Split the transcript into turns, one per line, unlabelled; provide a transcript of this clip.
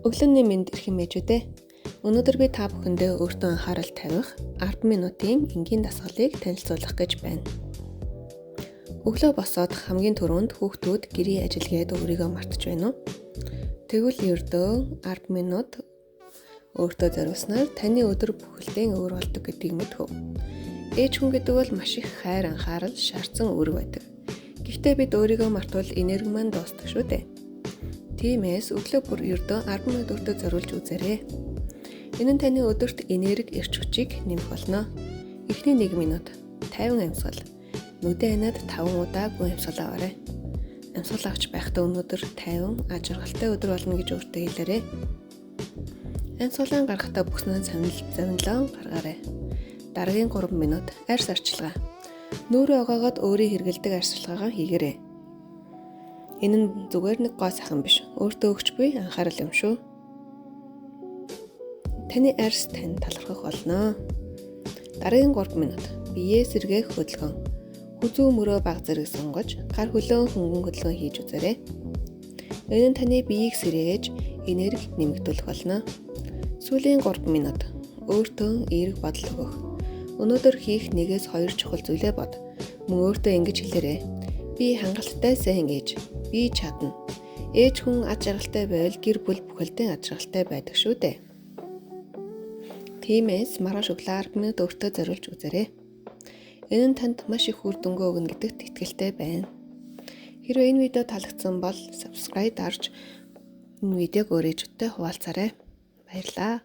Өглөөний мэнд эрхэм ээжүүдээ. Өнөөдөр би та бүхэндээ өөртөө анхаарал тавих 10 минутын энгийн дасгалыг танилцуулах гэж байна. Өглөө босоод хамгийн түрүүнд хүүхдүүд гэрийн ажил гээд өөрийгөө мартаж байна уу? Тэгвэл ердөө 10 минут өөртөө зориулснаар таны өдөр бүхэлдээ өөр болдог гэдгийг мэдэх үү? Ээж хүн гэдэг бол маш их хайр, анхаарал шаардсан үүрэг байдаг. Гэхдээ бид өөрийгөө мартвал энерги маань дуусдаг шүү дээ. Тиймээс өглөө бүр ердөө 10 минут өөртөө зориулж үзээрэй. Энэ нь таны өдөрт энерги, эрч хүчийг нэмэх болно. Эхний 1 минут 50 амьсгал. Нүдээ аниад 5 удаа гүн амьсгал аваарай. Амьсгал авч байхдаа өнөөдөр 50 аз жаргалтай өдөр болно гэж өөртөө хэлээрэй. Амьсгалаа гаргахдаа бүхснээ завинлон гаргаарай. Дараагийн 3 минут арьс арчилгаа. Нүүрээ огоогоод өөрийн хэрэглэдэг арчилгаагаа хийгээрэй. Энэ нь зүгээр нэг гоо сайхан биш. Өөртөө өгч буй анхаарал юм шүү. Таны арьс тань талархах болно. Дараагийн 3 минут биеэ сэргээх хөдөлгөөн. Хүзүү мөрөө баг зэрэг сунгаж, гар хөлөө хөнгөн хөдөлгөөн хийж үзээрэй. Энэ нь таны биеийг сэргээж, энерги нэмэгдүүлэх болно. Сүүлийн 3 минут өөртөө эерэг бодол өгөх. Өнөөдөр хийх 1-2 чухал зүйлээ бод. Мөн өөртөө ингэж хэлээрэй. Би хангалттай сайн ээж. Би чадна. Ээж хүн аз жаргалтай байвал гэр бүл бүхэлдээ аз жаргалтай байдаг шүү дээ. Тиймээс маргааш өглөө 10 минут өөртөө зориулж үзээрэй. Энэ нь танд маш их үр дүнгээ өгнө гэдэгт итгэлтэй байна. Хэрвээ энэ видео таалагдсан бол subscribe дарж энэ видеог өөр ээжүүдтэй хуваалцаарай. Баярлалаа.